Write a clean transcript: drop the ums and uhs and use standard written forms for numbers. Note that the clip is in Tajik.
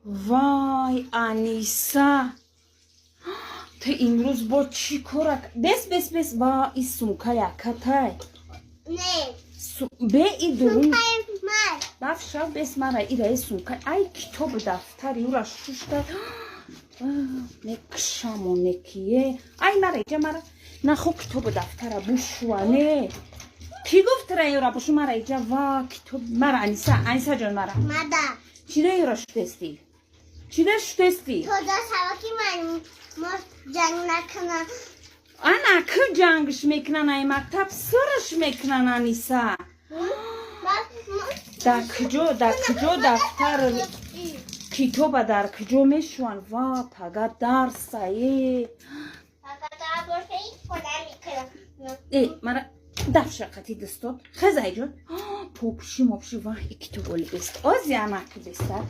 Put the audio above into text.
Вай, Аниса, ту имрӯз бо чӣ кора? Бес, бес, бес. Ва, и сумка якатай? Не. Бе, и дурун. Сумкаи ман. Дафша, бес, мара ираи сумка. Ай, китобу дафтари ура шушта мекшамо некие. Ай, мара иҷа, мара нахо, китобу дафтара бушва. Не, кӣ гуфт тра ёра бушу? Мара иҷа. Ва, китоб мара. Аниса, Аниса ҷон, мара. Мада. Чида ёра шутести? Чида шутести? Тоза саваки ман мо ҷанг накунам. Ана ки ҷангш мекунан, ай мактаб сирш мекунан, Аниса. Дар куҷо, дар куҷо дафтар, китоба дар куҷо мешӯянд? Ва, пага дарсае. Э, мара дафша қати дастот хезайҷон. Попши мопши. Ва, и китоб оли бест ози анаки бестар.